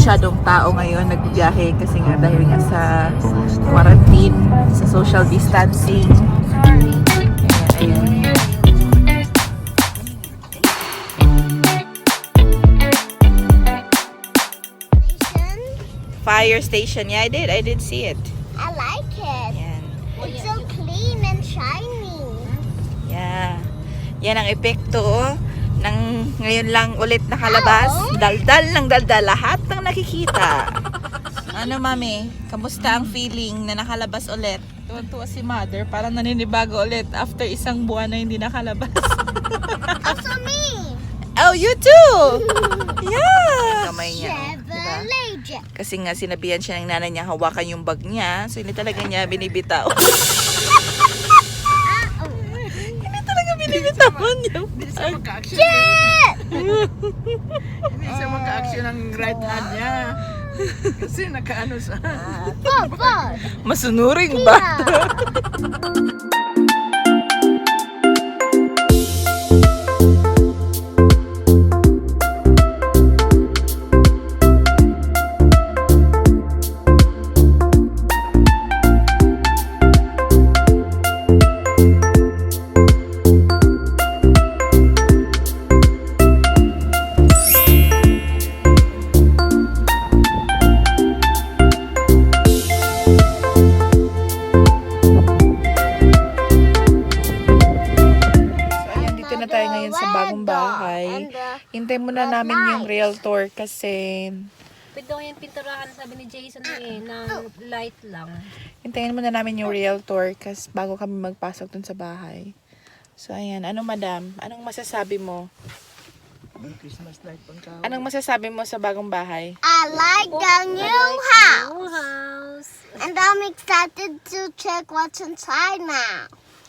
masyadong tao ngayon nagbiyahe kasi nga dahil nga sa quarantine, sa social distancing. Ayan. Fire station. Yeah, I did see it. I like it. Yan. It's so clean and shiny. Yeah. Yan ang epekto ng ngayon lang ulit nakalabas. Daldal ng daldal. Lahat ng nakikita. Ano, mami? Kamusta ang feeling na nakalabas ulit? Tuwa-tuwa si mother. Parang naninibago ulit after isang buwan na hindi nakalabas. Also me. Oh, you too! Yeah! Kamay niya. Diba? Kasi nga sinabihan siya ng nanay niya hawakan yung bag niya. So hindi talaga niya binibitaw. Hindi talaga binibitawan niya. Hindi siya magka-action. Hindi siya magka-action ng right hand niya. Kasi nakaano sa... Masunuring ba? Sa bagong bahay. Hintay muna namin yung realtor kasi pwede ko yung pinturahan, sabi ni Jason ng light lang. hintayin muna namin yung realtor kasi bago kami magpasok dun sa bahay. So ayan, ano madam? Anong masasabi mo? Christmas light pang kao. Anong masasabi mo sa bagong bahay? I like the new house. And I'm excited to check what's inside now.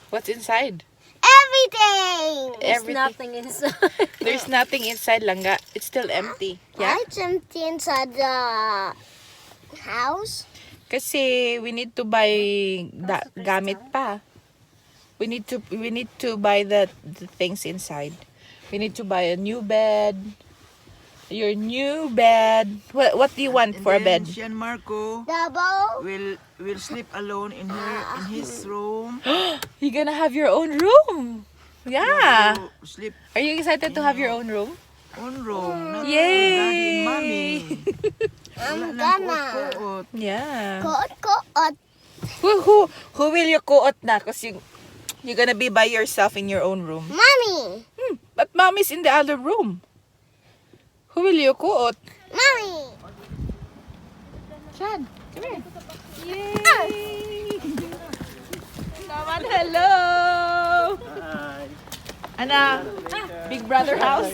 What's inside? Everything. There's nothing inside. There's nothing inside, Langga. It's still empty. Yeah? It's empty inside the house. Kasi we need to buy gamit pa. We need to buy the things inside. We need to buy a new bed. Your new bed. What do you want for a bed? Siya and Marco Double. will sleep alone in his room. You're gonna have your own room. Yeah. To sleep Are you excited to have your own room? on room. Not Yay! Daddy and Mommy. I'm Wala nang gonna. kuot-kuot. Yeah. Koot. Who will you kuot na? Because you're gonna be by yourself in your own room. Mommy. But mommy's in the other room. Who will you kuot? Mommy. Chad, come here. Yay! Naman, hello! Hi. Ana, Big Brother house?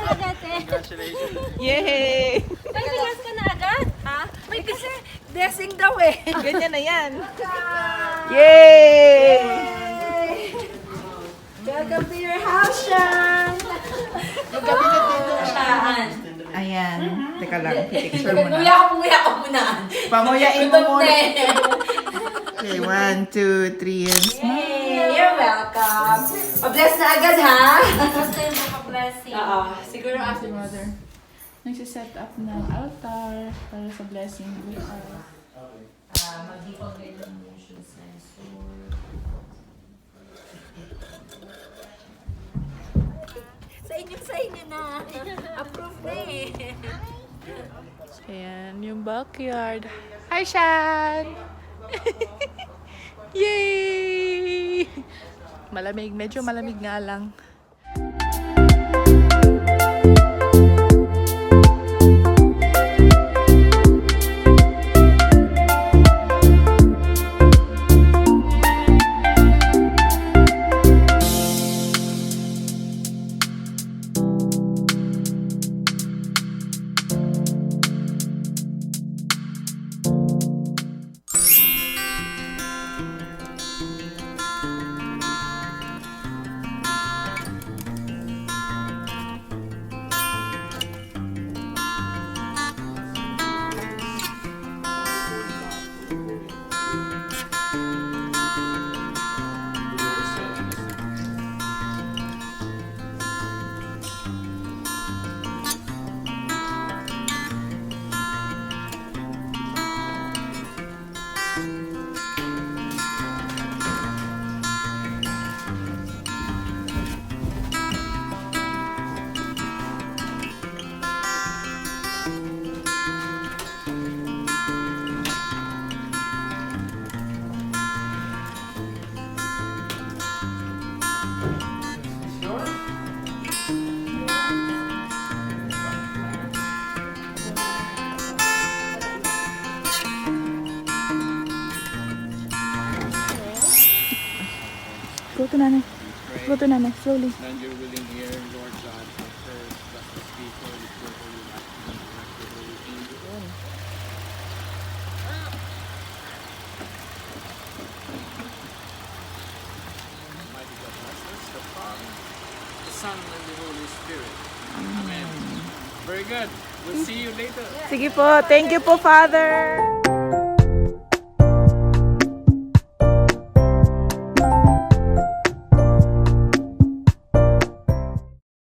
Congratulations. Yay! May bigas ka na agad? Ha? May kasi blessing daw eh. Ganyan na yan. Yay! Welcome to your house, Sean. Mag-cabinet dito. Ayan. Teka lang, picture mo na. Nguya ko muna. Pamuyain mo muna. Okay, 1, 2, 3, and smile. Hey, you're welcome. Pa-bless na agad, ha? Basta yung pa-blessing. Oo. Siguro after mother. Nagsiset up ng altar para sa blessing bukas. Mag-default kayo ng motion sensor. Sa inyo na. Approve na eh. Ayan, yung backyard. Hi, Shan! Yay! Malamig. Medyo malamig nga lang. go to Nanay. Pray. Go to Nanay, slowly. None your willing ear, Lord God, for first, bless the speaker, the pure holy life, and direct the holy angel. Mighty God bless us, the Father, the Son, and the Holy Spirit. Amen. Very good. We'll see you later. Sige po, thank you po, Father.